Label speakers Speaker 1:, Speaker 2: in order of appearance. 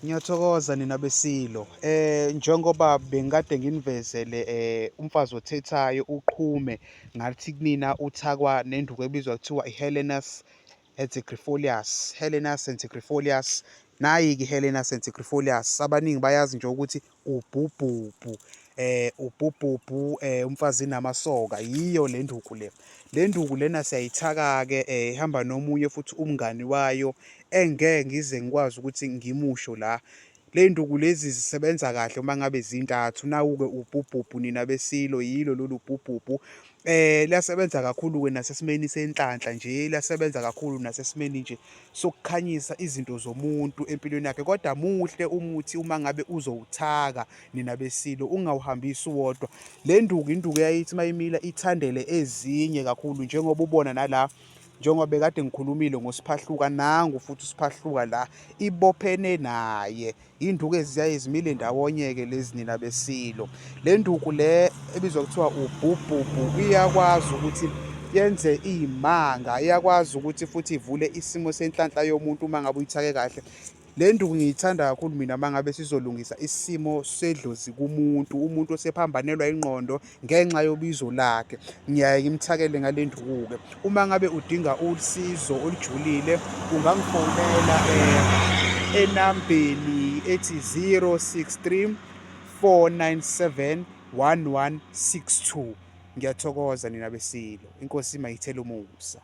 Speaker 1: Ngiyathokoza nina beSilo. Njengoba bengikade nginivezele umfazi othethayo uqhume ngathi kunina uthakwa nenduku ebizwa kuthiwa i-Helenus Hexagrifolius, Helenus Hexagrifolius. Nayi-ke i-Helenus Hexagrifolius, abaningi bayazi nje ukuthi ubhubhubhu ubhubhubhu umfazi namasoka yiyo le nduku le. Le nduku lena siyayithaka-ke ihamba nomunye futhi umngani wayo engeke ngize ngikwazi ukuthi ngimusho la. Le nduku lezi zisebenza kahle uma ngabe zintathu. Nawu-ke ubhubhubhu nina beSilo, yilo lolu bhubhubhu. Liyasebenza kakhulu-ke nasesimeni senhlanhla nje, liyasebenza kakhulu nasesimeni nje sokukhanyisa izinto zomuntu empilweni yakhe. Kodwa muhle umuthi uma ngabe uzowuthaka nina beSilo, ungawuhambisi uwodwa. Le nduku induku eyayithi uma imila ithandele ezinye kakhulu njengoba ubona nala njengoba bekade ngikhulumile ngoSiphahluka nangu futhi uSiphahluka la ibophene naye induku eziyaye zimile ndawonye-ke lezi nina besilo. Le nduku le ebizwa kuthiwa ubhubhubhu iyakwazi ukuthi yenze iy'manga, iyakwazi ukuthi futhi ivule isimo senhlanhla yomuntu uma ngabe uyithake kahle. Le nduku ngiyithanda kakhulu mina uma ngabe sizolungisa isimo sedlozi kumuntu, umuntu osephambanelwa ingqondo ngenxa yobizo lakhe. Ngiyaye ngimthakele ngale nduku-ke. Uma ngabe udinga usizo olujulile ungangifonela enambeni ethi 063 497 1162. Ngiyathokoza nina beSilo. Inkosi mayithele umusa.